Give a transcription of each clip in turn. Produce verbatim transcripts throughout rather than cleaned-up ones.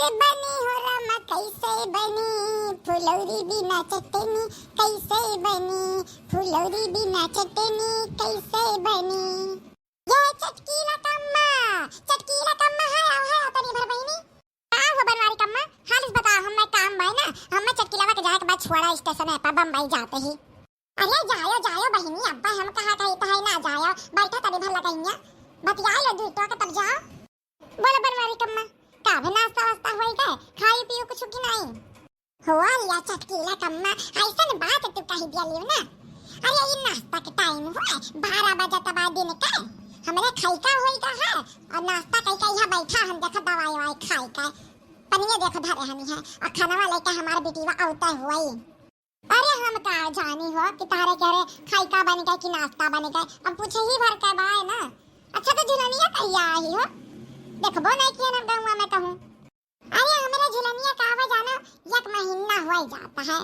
कैसे बनी हो रामा, कैसे बनी? फुलौरी बिना चटनी कैसे बनी? फुलौरी बिना चटनी कैसे बनी? ये चटकीला कम्मा, चटकीला कम्मा, हाय आओ, हाय आओ, तनी भर बहिनी। का हो बनवारी कम्मा, हाल इस बताओ, हम्मे काम बाय ना, हम्मे चटकीलावा के जाए के बाद छोड़ा स्टेशन है पर बम्बई जाते ही। अरे जायो, जायो बहिनी, अब्बा हम कहा कही तहाई ना जायो, बैठा तनी भर लगइया, बतियाई लो दुइ टोक तब जाओ। बोलो बनवारी कम्मा, का भी नाश्ता वास्ता होई गए, खाई पियो कुछ कि नहीं? हो लिया चटकीला कम्मा, ऐसन बात तू कही दिया लियो ना। अरे ये नाश्ता के टाइम हुआ, बारह बजे तबा दिन का, हमरे खाई का होई का है, और नाश्ता कई का यहाँ बैठा हम देखो दवाई वाई खाई का, पनिया देखो धरे हनी है, और खानवा लेके हमार बिटिया आवता हुई। अरे हम का जानी हो कि तहरे घरे खाई का बन गए कि नाश्ता बन गए, अब पूछे ही भर के बाय ना। अच्छा तो झुलनिया कहिया आई हो, देखबो नहीं किया हम गौवा में कहूँ। अरे हमरे झुलनिया का आवे जाना एक महीना हो जाता है।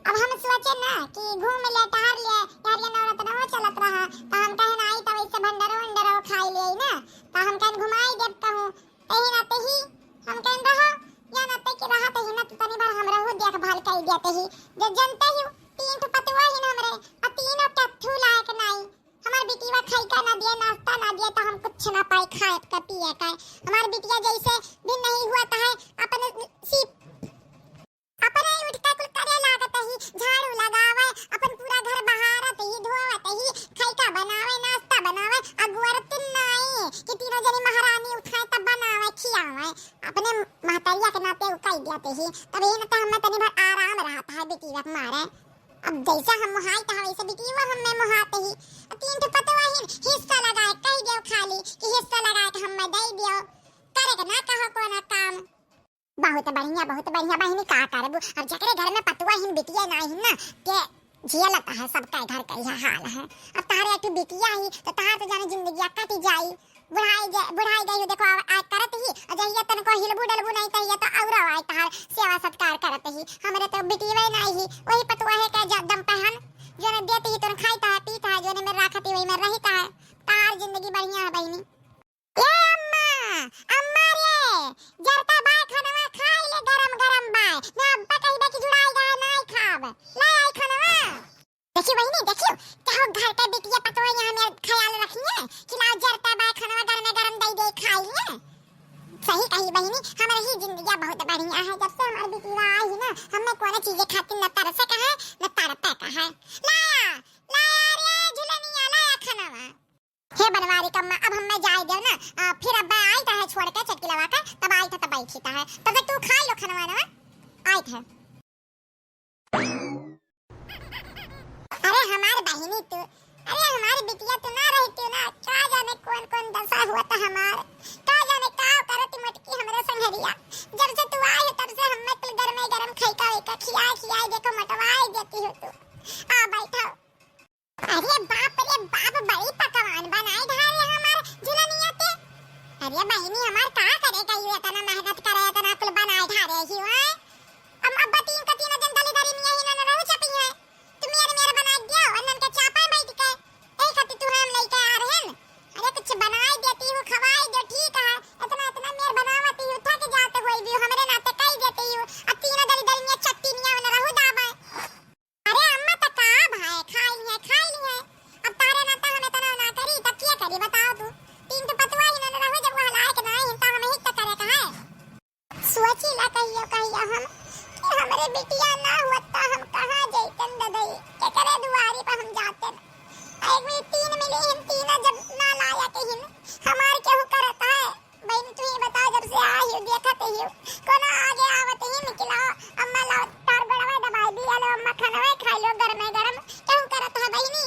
अब हम सोचे ना कि घूम ले टहर ले, यार ये नवरत्न हो चलत रहा, तो हम कहे ना आई तब इससे भंडरो उंडरो खाई ले ना, तो हम कहे घुमाई देब कहूँ। तही नाते ही हम कहन रहो, या नाते कि रहा तही ना, तू तनी भर हमरहु देखभाल कई देते ही। जो जनते ही तीन ठो पतुआ ही ना हमरे, आ तीनों टट्ठू लायक नाई। हमार बिटिया खाई का ना दिए, नाश्ता ना दिए, तो हम कुछ ना पाए खाए का पिए का। हमार बिटिया जैसे भी नहीं हुआ तो है, अपने सी अपने उठ के कुल करे लागत ही, झाड़ू लगावे, अपन पूरा घर बहारत ही, धोवत ही, खैका बनावे, नाश्ता बनावे, अगुअरत नाई कि तीनों जनी महारानी उठाए तब बनावे, खियावे। अपने महतरिया के नाते उ कई देते ही, तब यही नाते हमें तनी भर आराम रहत है बिटिया के मारे। अब जैसा हम मुहाई तहा वैसे बिटिया हमें मुहाते ही। अब तीन ठो पतवा ही हिस्सा लगाए कह दियो खाली कि हिस्सा लगाए के हमें दे दियो, करे के ना कहो कोनो काम। बहुत बढ़िया, बहुत बढ़िया बहिनी, का करबू? अब जकरे घर में पतुआ हिन, बिटिया ना हिन ना, के झेलत है, सबका घर का यह हाल है। अब तहरे एक बिटिया ही, तो तहार तो जाने जिंदगिया कट जाई। बुढ़ाई जे-, बुढ़ाई गई हो, देखो, आ, आ करत ही, और जहिया तनको हिलबू डलबू नहीं, तहिया तो औरो आए तहार सेवा सत्कार करत ही। हमरे तो बिटिया नहीं ही, वही पतुआ है का ज-, दम पहन, जो ने देत ही, तो ने खाई तहा, पीत है, जो ने में राखत ही, वही में रही तहा। तहार जिंदगी बढ़िया है बहिनी। ए अम्मा, अम्मा रे, जरता बाय खनवा खाई ले, गरम गरम बाय। ना अब्बा कहिबे कि जुड़ाई गए, नाई खाब। ले आई खनवा। देखियो बहिनी, देखियो, कहो घर के बिटिया पतोह यहाँ में ख्याल रखिए कि लाओ जरता बाय खनवा गरमे गरम दे दे खाई लिए। सही कही बहिनी, हमारे ही जिंदगी बहुत बढ़िया है। जब से हमारी बिटिया आई है ना, हमें कोनो चीज खातिर न तरसे का है, न तड़पे का है। लाया, लाया रे झुलनिया, लाया खनवा। हे बनवारी कम्मा, अब हम्मे जाए देव ना, आ, फिर अब्बा आई तहे छोड़ के चटकिलवा का, तब आई थे तब बैठी तहे, तब तक तू खाई लो खनवा ना, आई थे। अरे हमार बहिनी तू, अरे हमार बिटिया तू ना रहती ना, का जाने कौन कौन दशा हुआ था हमार, का जाने का करती मटकी हमरे संघरिया। जब से तू आई हो तब से हम्मे कुल गरमे गरम खैका वैका खिया खिया देखो मोटवाई देती हो तू। आ बैठो। अरे बाप रे बाप, बड़ी पकवान बनाए ढारे हमार झुलनिया ते। अरे बहिनी हमार का करे गई, इतना मेहनत करे, इतना कुल बनाए ढारे ही है। हम अब तीन का तीनों दिन दली दरी में यही न रहू छपी है। तुम मेरे मेरे बना दियो, अन्नन के चापा बैठ के। यही खातिर तू हम लेके आ रहे हैं। अरे कुछ बनाए देती हूँ, खवाए दे, ठीक है। इतना इतना मेर बनावती हूँ, थक जाते हुए भी हमरे नाते कही देती हूँ। अब तीनों दली दरी में चट्टी नहीं रहू दाबा। अरे अम्मा, त का भाई, खाई है, खाई है। अब तारे ना त हमें तना ना करी, त क्या करी बताओ तू? तीन तो पतवा ही ना रहो, जब वो हलाए के ना ही, त हमें ही त करे का है। सोची ला कहियो, कहियो हम कि हमरे बिटिया ना हुआ त हम कहाँ जैतन ददई, केकरे दुआरी पर हम जाते। एक भी तीन मिली, हम तीन जब ना लाया कहीं, हमार केहू करत है। बहिनी, तू ही बताओ, जब से आई हो, देखत ही हो, कोनो आगे आवत ही निकला, अम्मा लाओ, तार गोड़वा दबाई दी, लो अम्मा, खानवा खाई लो, गरमे गरम, केहू करत है बहिनी?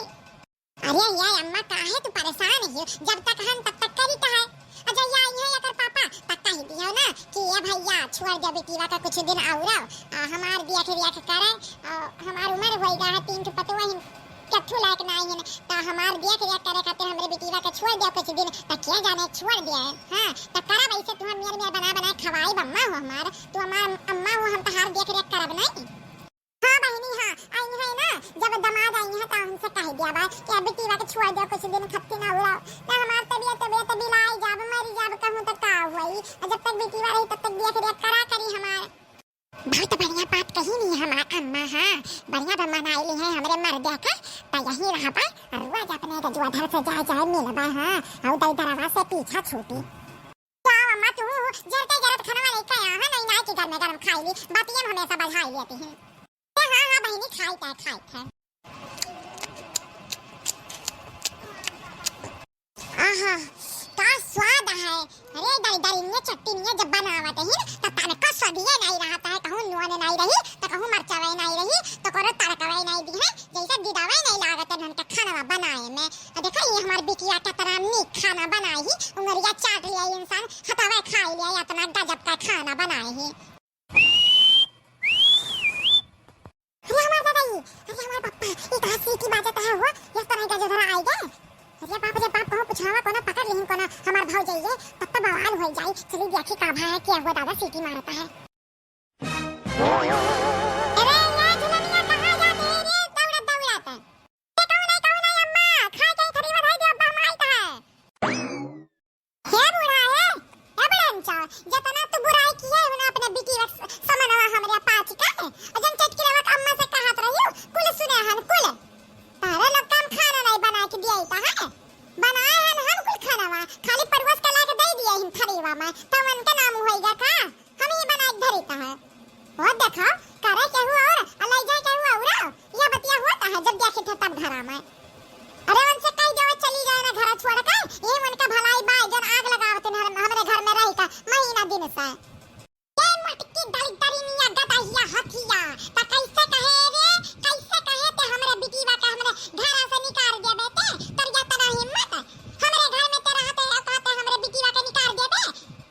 अरे ये अम्मा, काहे तू परेशान ही हो? जब तक हम तब तक करी का है। अच्छा, ये आई है एकर पापा, पक्का ही दियो ना कि ये भैया छोड़ दे बिटिया का कुछ दिन और, आ, हमार देख रेख करे, आ, हमार उम्र होई गा है, तीन ठो पतोह ही कथू लायक ना आइन, त हमार देख रेख करे खातिर हमरे बिटिया के छोड़ दे कुछ दिन, त के जाने छोड़ दे। हाँ, त करब ऐसे, तू हम मेर मेर बना बना खवाई, अम्मा हो हमार, तू हमार अम्मा हो, हम तहार देख रेख करब नहीं। हाँ बहिनी, हाँ, आई है ना, जब दामाद आई है त हमसे कह दिया बा कि अब बिटिया के छोड़ दे कुछ दिन, खत्ती ना उड़ाओ, ना हमार तबियत, तबियत बिलाई जाब, मरी जाब, कहूँ त का हुई, और जब तक बिटिया रही, तब तक देख रेख करा करी हमार। बहुत बढ़िया बात कही नी हमार अम्मा, हाँ। बढ़िया बा मनाई ली है हमरे मर्दे के, त यहीं रहबा, रोज अपने गजोधर से जाए जाए मिलबा, हाँ। और दई दरवा से पीछा छूटी। जाओ अम्मा, तू जरते जरत खाना लेके आ, हाँ, नहीं, नहीं कि घर में गरम खाई ली, बातियन हमेशा बझाई लेती हैं। ए, हाँ, हाँ, बहिनी, खाई थे, खाई थे। आहा, का स्वाद है। अरे, दरदरिया चटनिया जब बनावत ही ना, तब तनका स्वादिये नहीं रहत है, कहूँ नून नहीं रही, तो कहूँ मरचवे नहीं रही, तो कोनो तड़कवे नहीं दी है, जैसे दिदावे नहीं लागत है उनके खानवा बनाए में। अब देखो, ये हमार बिटिया कितना नीक खाना बनाई ही, उंगरिया चाट लिया इंसान, हथवे खाई लिया, इतना गजब का खाना बनाई ही। अरे हमार दादा ई, अरे हमार पप्पा, ई कहाँ सीटी बाजत है हो? ये तो नहीं गजोधर आई गए। अरे बाप रे बाप, कहूँ पुछावा कोनो पकड़ लिहिन कोनो हमार भौजइये, तब तो बवाल हो जाई। चली देखी का भा है, क्या हुआ दादा सीटी मारता है। अरे ये झुलनिया कहाँ जाते है रे, दौड़त दौड़त? ए, कहूँ नहीं, कहूँ नहीं अम्मा, खाए के थोड़ी बधाई दे, अब्बा हम आइत है। हे बूढ़ा, हे, हे बुढ़नचा, जतना तू बुराई किहे हो ना अपने बिटिया स-, समनवा हमरे पाच का, और जन चटकिरवा के अम्मा से कहत रहियो, कुल सुने हन, कुल। तारे लोग काम खाना नहीं बना के दिया था, है? बनाए हन हम कुल खानवा, खाली परोस के लाके दे दिए हन थरीवा में, तो उनके नाम होइगा का? हम ही बनाए के धरी था। वो देखो, करे केहू और, आ लई जाए केहू और। यह बतिया होता है, जब देखी थे तब घरा में। अरे उनसे कह देवे चली जाए ना घर छोड़ के, ये उनका भलाई बा, जन आग लगावत हैं हम-, हमरे घर में रही का महीना दिन से। ये मटकी दलिदरिनिया गदहिया हथिया, त कैसे कहे रे, कैसे कहे ते हमरे बिटिया के हमरे घर से निकाल देबे ते, तोर इतना हिम्मत, हमरे घर में ते रहते है, कहते हमरे बिटिया के निकाल देबे।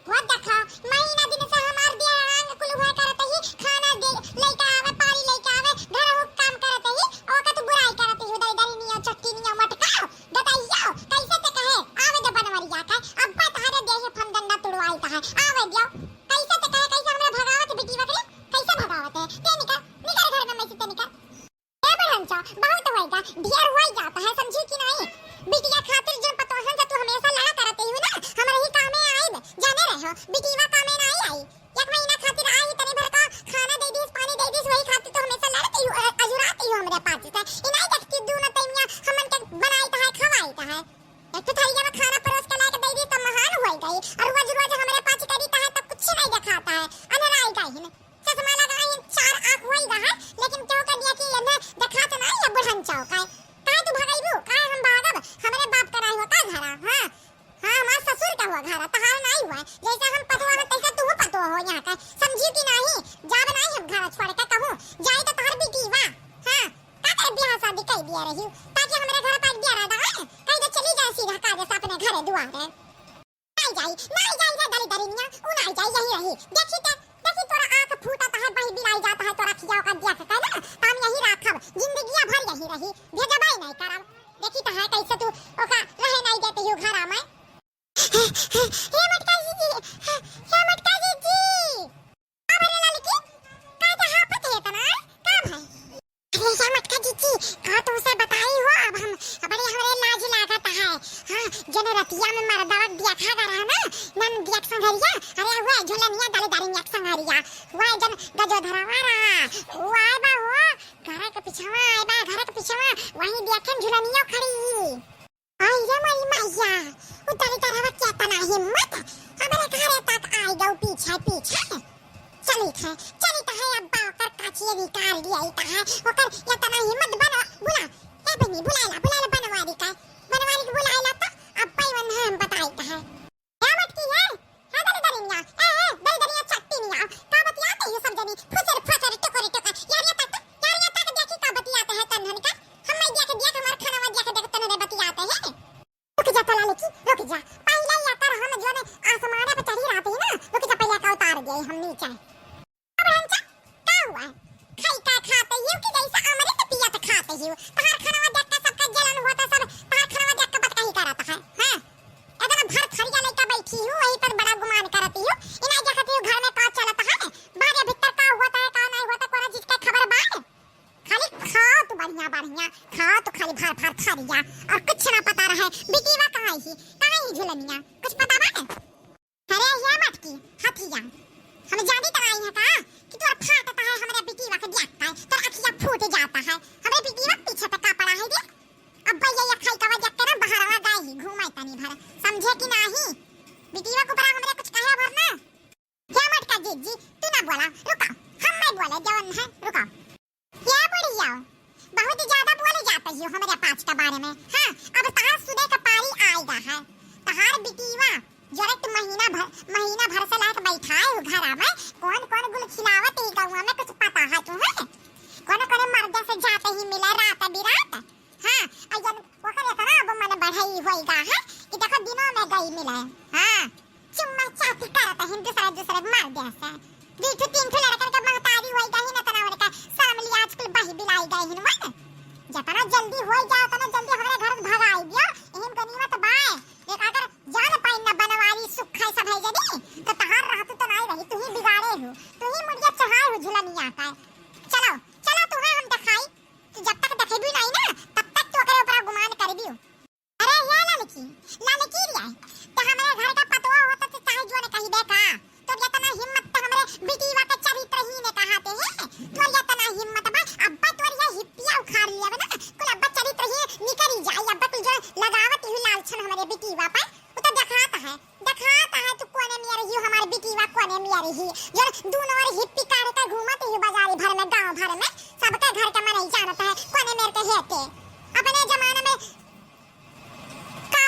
वो देखो, महीना दिन से हमार देह अंग कुल हुआ करत ही, खाना दे, लइका आवे, पानी लइका आवे, घर हुक काम करत ही, ओका तू बुराई करत ही, दई दरी निया, चट्टी निया, मटकाओ, गदइयाओ, कैसे ते कहे, आवे दे बनवरिया के, अब्बा तहरे देह फंदन ना तुड़वाई तहे, आवे दियो, कैसे ते कहे, कैसे हमरा भगावत बिटिया के, कैसे भगावत है, ते निकर, निकर घर में, मैं से ते निकर। ए बुढ़नचा, बहुत होइगा, ढेर होई जाता है, समझी कि नहीं? बिटिया खातिर जन पतोहन से तू हमेशा लड़ा करत ही ना, हमरे ही कामे आइब, जाने रहो, बिटिया कामे नहीं आई। एक महीना खातिर आई, तनी भर का खाना दे दीस, पानी दे दीस, वही खातिर तू हमेशा लड़त ही, अ-, अजुरात ही हमरे पास से। ई नहीं देखती दूनो तैमिया हमन के बनाई तहे, खवाई तहे। एक तो थरिया में खाना परोस के लाके दे दीस, तो महान होई गई, और रोज रोज हमरे पास करी तहे, तो कुछ नहीं दिखाता है, अनराई गई है। चश्मा लगाई, चार आँख होई रहा, लेकिन केहू के दिया कि एने देखात नाई है बुढ़नचा का। काहे तू भगइबू? काहे हम भागब? हमरे बाप का नाई होता घरा, हाँ? हाँ, हमार ससुर का हुआ घरा, तहार नाई हुआ। जैसे हम पतोह हैं, तैसे तू पतोह हो यहाँ का। समझी कि नाई? जाब नाई हम घरा छोड़ के कहूँ। जाई तो तोहर बिटिया, हाँ? का करे बियाह शादी कई दिया रही, ताकि हमरे घर पर दिया रहता है? कहीं तो चली जाए सीधा कायदे से अपने घरे दुआरे। नाई जाई, नाई जाई रे दलिदरिनिया, उ नाई जाई, यही रही। देखी ते, देखी तोरा आँख फूटत है, बही बिलाई जात है, तोरा खियाओ का दिया के कहले, त हम यही राखब, जिंदगिया भर यही रही, भेजबाई नाई करब। देखी त है कैसे तू ओका रहे नाई देते हो घरा में। हे मटका जीजी, हे मटका जीजी। का भले ललकी? का तो हाफत है इतना, का भाई? अरे या मटका जीजी, का तुमसे बताई हो, अब हम बड़े हमरे लाज लागत है। हाँ, जन रतिया में मर्दवा दिया खा रहा ना, नन दिया संघरिया, अरे हुआ झुलनिया दलिदरिया संघरिया, हुआ जन गजोधरवा रहा, वो आए बा हो, घर के पिछवा आए बा, घर के पिछवा, वहीं देखें झुलनिया खड़ी। आई रे मोरी मैया, उ दलिदरवा के तना हिम्मत, हमरे घरे तक आई गऊ पीछे पीछे। चलित है, चलित है, अब्बा ओकर काचिया निकाल दिया ही कहा, ओकर इतना हिम्मत बना, बुला, ए बनी, बुलाइला, बुलाइला बनवारी का, बनवारी के बुलाइला तो अब्बा ही वन है हम बताई कहा। क्या मटकी है? हाँ, दलिदरिनिया। ए, ए, दलिदरिया चट्टी निया। का बतियाते हो सब जनी? फुसर, फुसर, टुकुर, टुकुर। यार, ये तक, यार, ये तक देखी का बतियाते हैं तन्हन का। हम नहीं देख, देख, हमार खाना में देख, देख, तन्हरे बतियाते हैं। रुक जा, तला लेकी, रुक जा। पहले ये कर हम जो ने आसमाने पे चढ़ी रहते हैं ना, रुक जा, पहले का उतार दिए हम नीचे। अब रहन चा, का हुआ? खाई का खाते ही कि जैसे अमृत पियत खाते ही। तहार खानवा देख के सबका जलन होता, सब तहार खानवा देख के बतकही करत है। हाँ? इतना भर थरिया लेके बैठी हूँ, वहीं पर बड़ा गुमान करती हूँ। इना देखती हूँ घर में का चलत है, बाहर भीतर का होता है, का नहीं होता, कोना चीज का खबर बा? खाली खाओ तू बढ़िया बढ़िया, खाओ तू खाली भर भर थरिया, और कुछ ना पता रहे। बिटिया कहाँ ही, कहाँ ही झुलनिया, कुछ पता बा? अरे ये मटकी, हथिया, हम जानी तो आई है का कि तोर फाटता है हमरे बिटिया के देख के, तोर अखिया फूट जाता है। हमरे बिटिया पीछे पे का पड़ा है रे? अब भैया ये खाई कवा देख के ना बहरवा गई ही घूमे तनी भर, समझे कि नाही? बिटिया के ऊपर हमरे कुछ कहे भर ना। हे मटका जीजी, तू ना बोला, रुका, हम नहीं बोले जवन है, रुका। ये बुढ़िया, बहुत ज्यादा बोले जाते हो हमरे पाँच के बारे में। हाँ, अब तहार सुने के पारी आएगा है। तहार बिटिया जरत महीना भर, महीना भर से लाके बैठाए हो घरा में। कौन कौन गुल खिलावत ही गौवा में कुछ पता है तुम्हें? कौन कौन मर्द से जाते ही मिले रात बिरात? हाँ, अइयन ओकर इतना अब मन बढ़ई होइगा है कि देखो दिनों में गई मिले। हाँ, चुम्मा चाटी करत है दूसरे दूसरे मर्द से। दुई ठो तीन ठो लड़कन के महतारी होइगा ही ना, तना उनका शर्म लिया आजकल बही बिलाई गई हिन मन। जतना जल्दी होई जाओ, उतना जल्दी हमरे घर से भगाई दियो। एहन गनीमत बाय। एक अगर जान पाइन ना बनवारी सुख है सब है जनी, तो तहार रहतु तो नाई रही, तू ही बिगाड़े हो, तू ही मुड़िया चढ़ाए हो झुलनिया का। चलो, चलो तुम्हें हम दिखाई। तू जब तक देखेबी नहीं ना, तब तक तू ओकरे ऊपर गुमान करबी। अरे ये ललकी, ललकी रे, तो हमरे घर का पतोह होता तो चाहे जो ने कही दे का? तोर इतना हिम्मत तो हमरे बिटिया के चरित्र ही ने कहा ते है। तोर इतना हिम्मत बा, अब्बा तोर ये हिप्पिया उखाड़ लिया ना, कुल अब्बा चरित्र ही निकरी जाई, अब्बा कुल जो लगावत ही लालछन हमरे बिटिया पर, वो तो दिखाता है। देखात है तू कोने में रही हो, हमार बिटिया कोने में रही, जो दूनो ओर हिप्पी काढ़ के घूमत ही बाजारी भर में, गांव भर में, सबके घर के मनई जानत है कोने में के हेते। अपने जमाने में का,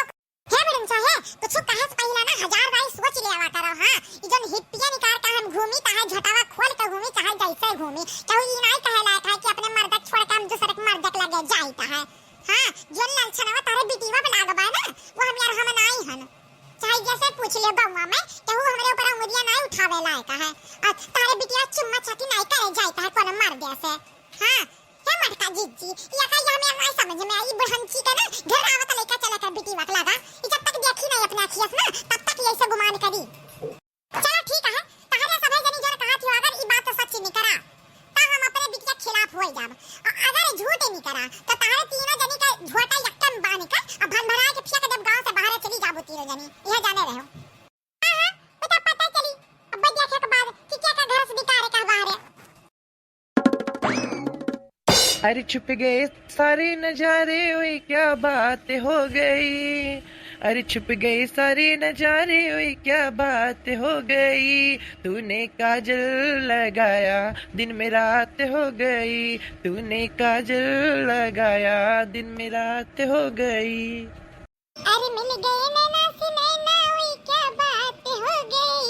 हे मैडम साहब, कुछ कहे से पहले ना हजार बार सोच लेवा करो। हाँ, ई जन हिप्पिया निकाल के हम घूमी, चाहे झटावा खोल के घूमी, चाहे जैसे घूमी, केहू ई नाई कहे लायक है कि अपने मर्द छोड़ के हम दूसरे के मर्द के लगे जाइत है। हाँ, जोन लालछनवा तारे बिटिया पे लाग बा ना, वो हम यार हम नाई हन। चाहे जैसे पूछ ले गौवा में, केहू हमरे ऊपर अंगुरिया नाई उठावे लायक है। आ तारे बिटिया चुम्मा चाटी नाई करे जाए कहे कोनो मर्द से। हाँ, हे मटका जीजी, ये का ये हमें नाई समझ में आई, बुढ़ंची के ना घर आवत लेके चले कर बिटिया के लगा। ई जब तक देखी नहीं अपने अखिया से ना, तब तक ये ऐसे गुमान करी। चलो ठीक है, तहरे सभे जनी जोन कहत हो, अगर ई बात सच निकरा, त हम अपने बिटिया के खिलाफ होई जाब। अ-, अगर झूठ निकरा, त तहरे तीनों जनी के झोटा यक्कन बांध के, अब भनभनाए के फेंक देब गांव से बाहर, चली जाबो तीनों जनी, यह जाने रहो। हाँ, हाँ, वो तो पता चली, अब देखे के बाद कि क्या का घर से निकाले का बाहर। अरे छुप गए सारे नजारे, ओए क्या बात हो गई। अरे छुप गए सारे नजारे, ओए क्या बात हो गई। तूने काजल लगाया, दिन में रात हो गई। तूने काजल लगाया, दिन में रात हो गई। अरे मिल गए नैना से नैना, ओए क्या बात हो गई।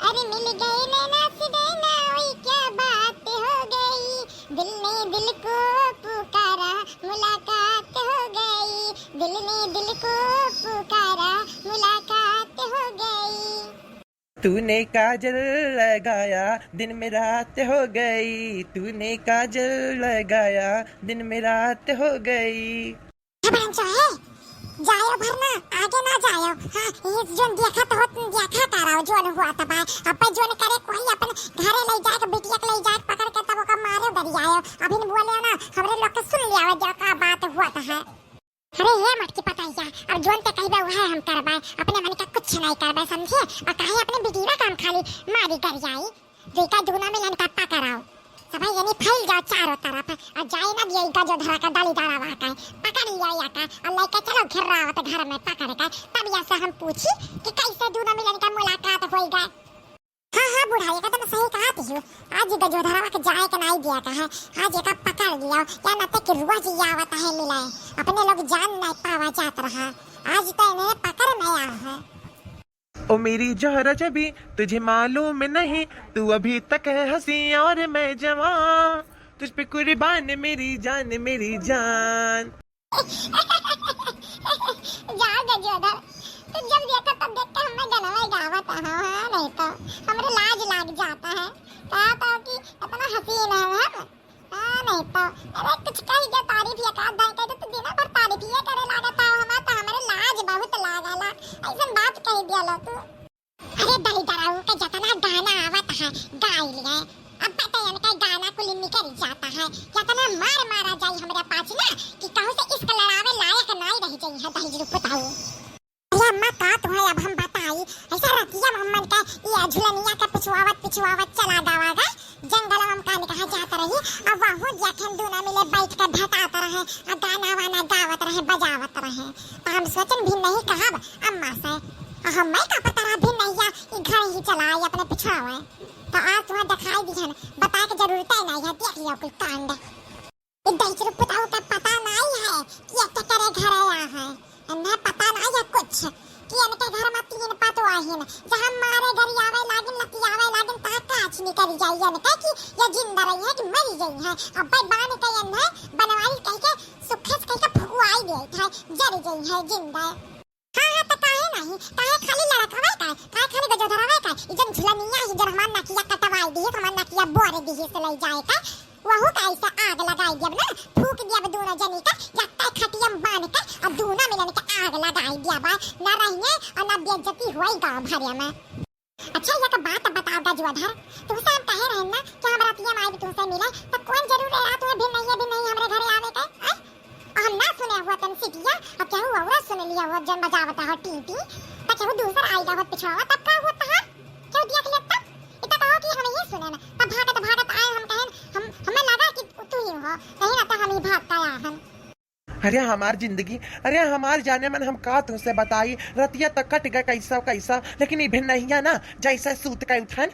अरे मिल गए नैना से नैना, ओए क्या बात हो गई। दिल ने दिल को पुकारा, मुलाकात हो गई। दिल ने दिल को पुकारा, मुलाकात हो गई। तूने काजल लगाया, दिन में रात हो गई। तूने काजल लगाया, दिन में रात हो गई। हे बहन चाहे जायो भर ना, आगे ना जायो। हाँ, ये जोन देखा तो होत, देखा कराओ, जोन हुआ तब आए। अब जोन करे कोई अपन घरे ले जाए, बिटिया के ले जाए, पकड़ के तब ओका मारे गरियायो। अभी न बोले ना, हमरे लोग के सुन लिया, जो का बात हुआ तो है। अरे ये मटकी पतैया, अब जोन ते कहबे वह हम करबे, अपने मन का कुछ नहीं करबे, समझे? और काहे अपने बिटिया का हम खाली मारी गरियाई। दुइका दूना मिलन का पकड़ाओ। सबै जनी फैल जाओ चारों तरफ, और जाए ना दिया इनका जो धरा का डाली डाला वहाँ का है। पकड़ लिया या का, और लेके चलो घेरावत घर में पकड़ के। तब या से हम पूछी कि कैसे दूना मिलन का मुलाकात होई गए। हाँ, हाँ, बुढ़ा, ये का तुम सही कहा थी हो। आज गजोधरवा के जाए के नाई दिया का है। आज एका पकड़ लिया, या ना ते कि रोज ही आवत है मिलाए। अपने लोग जान नहीं पावा जात रहा। आज तो इन्हें पकड़ में आया है। ओ मेरी जहरा जबी, तुझे मालूम नहीं, तू अभी तक है हसीं और मैं जवां, तुझ पे कुर्बान मेरी जान, मेरी जान। जा गजोधर, तू जब देखा तब देख के हमें गनवा गावत हो, हाँ, नहीं तो हमरे लाज लाग जाता है। कहा था कि इतना हसीन है हम। हाँ, नहीं तो। अरे, कुछ कही के तारीफ, एक आध दाई कह दे, तो दिना भर तारीफ ये करे लागत है, हमार तो हमरे लाज बहुत लागला। ऐसन बात कह दिया लो तू। अरे, दलिदराऊ के जतना गाना आवत है, गाई लिए। अब बताइए, इनका गाना कुल निकल जाता है। इतना मार मारा जाई हमरे पास ना कि कहूँ से इश्क लड़ावे लायक नाई रह जाई है दहिजरू पुताऊ। अरे अम्मा, का तुम्हें अब हम बताई, ऐसा रतिया में हम मन का ये झुलनिया का पिछुआवत, पिछुआवत चला गवा गा। जंगलवा में कान कहाँ जात रही, अब वहू जखन दूना मिले बैठ के भेंटात रहे, आ गाना वाना गावत रहे, बजावत रहे। तो हम सोचन भिन्नही कहब अम्मा से। आ हम्मे का पता रहा भिन्नहिया ई घर ही चलाए अपने पिछुआवे। तो आज तुहा देखाई दिहन, बताए के जरूरत ही नहीं है, देख लियो कुल कांड। ई दहिजरू पुताऊ का पता नाई है कि ये केकरे घरे आ है। इन्हें पता नाई है कुछ कि इनके घर में तीन पतोह आहिन। जहाँ मारे गरियावे लागिन, लतियावे लागिन, तहाँ कांच निकल जाई इनके कि ये जिंदा रही है कि मरी गई है। अब बांध के इन्हें बनवारी कह के सुखे से कह के फुकवाई दिए थे, जर गई है जिंदा। हाँ, हाँ, त काहे नहीं? काहे खाली लड़कवे का? काहे खाली गजोधरवे का? ई जन झुलनिया ही जन हमार नकिया कटवाई दिहिस, हमार नकिया बोर दिहिस लई जाए का। वहू का ऐसे आग लगाई दियब ना, फूक दियब दूनो जनी का, जत्ते खटिया में बांध के, और दूनो मिलन के आग लगाई दियब। ना रहिए और ना बेइज्जती होई गाँव भरे में। अच्छा, एक बात बताओ गजोधर, तुमसे हम कहे रहे ना कि हम रतिया में आइब तुमसे मिले, तो कौन जरूर रहा तुम्हें भिन्नहिया, भिन्नहिया हमरे घरे आवे के, हैं? और हम ना सुने हुआ तन सिटिया, और केहू औरत सुन लिया हुआ जन बजावता हो टीटी, तो केहू दूसर आई रहा हो पिछुआ, तब का हुआ तहार? केहू देख ले तब? इतना कहो कि हम ही सुने ना, तब भागत भागत आए, हम कहें, हम, हमें लगा कि तू ही हो, नहीं ना तो हम ही भाग के आए हम। अरे हमार जिंदगी, अरे हमार जाने मन, हम का तुमसे बताई, रतिया तक कट गए कैसा कैसा, लेकिन ई भिन्नहिया ना, जैसे सूत के उठन,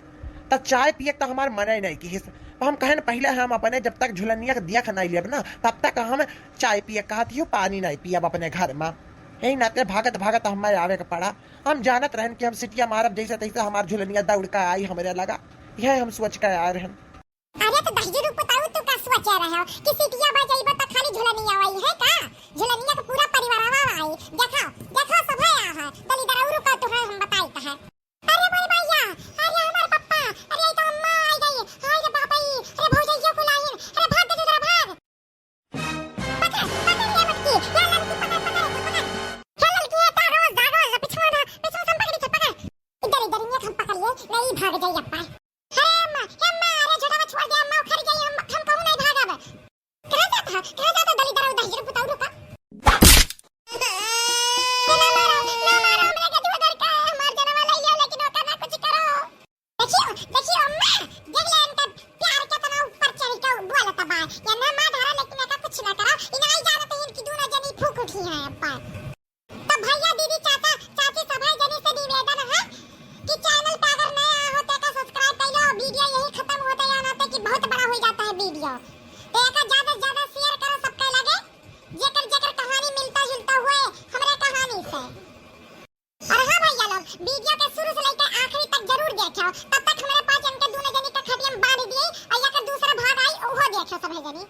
त चाय पिए त हमार मने नहीं किहिस। हम कहन पहले हम अपने जब तक झुलनिया के देख नहीं लेब ना, तब तक हम चाय पिए कहत हियो, पानी नहीं पियब अपने घर में। यही नाते भागत भागत हमें आवे के पड़ा। हम जानत रहन कि हम सिटिया मारब जैसे तैसे हमार झुलनिया दौड़ के आई हमरे लगा, यह हम सोच के आए रहन। अरे तो दहिजरू पुताऊ, तू का सोचे रहे हो कि सिटिया बजइबो तो खाली झुलनिया आई है का? झुलनिया के पूरा परिवारवा आई। देखो, देखो सभे आ है। दलिदरऊ रुका, तुहे हम बताई कहे। अरे मोरे भैया, अरे हमार पप्पा, अरे ई तो अम्मा आई गई। हाय रे बाप रे, अरे भौजैया कुल आइन। अरे भाग दलिदरा भाग। पकड़, पकड़ ले मटकी, या लड़की पकड़, पकड़, पकड़। हे लड़की, ये तारो, जागो, पिछुआ ना, पिछुआ से हम पकड़ी थे, पकड़। इधर, इधर, ये हम पकड़ लिए, नहीं भाग जाई अब्बा। हे अम्मा, हे अम्मा, अरे झोटावा छोड़ दे अम्मा, उखड़ जाई, हम, हम कहूँ नहीं भागब। कहाँ जाता है? कहाँ जाता दलिदरा दहिजरू पुताऊ रुका? ना मारो, ना मारो, हमरा के झोटा का, हमार जनवा ले लियो, लेकिन ओकर ना कुछ करो। देखियो, देखियो अम्मा, देख ले इनका प्यार कितना ऊपर चढ़ के बोलत बा। ये ना मार धारा लेकिन एका कुछ ना करा। इ नाई जानत है इनकी दोनों जनी फूक उठी हैं अब्बा। तो भैया, दीदी, चाचा, चाची, सभे जनी से निवेदन है कि channel पे अगर नया हो तो एका subscribe कर लो। Video यही खत्म होता है, यहाँ पे कि बहुत बड़ा हो जाता है video। तो एका ज्यादा से ज्यादा share करो सबके लगे, जेकर जेकर कहानी मिलता जुलता हुए हमरे कहानी से। और हाँ भैया लोग, video के शुरू से लेके आखिरी तक जरूर देखो, तब तक हमारे पास इनके दोनों जनी का खटिया में बांध दिए और या कर दूसरा भाग आई, वो देखो सब है जनी।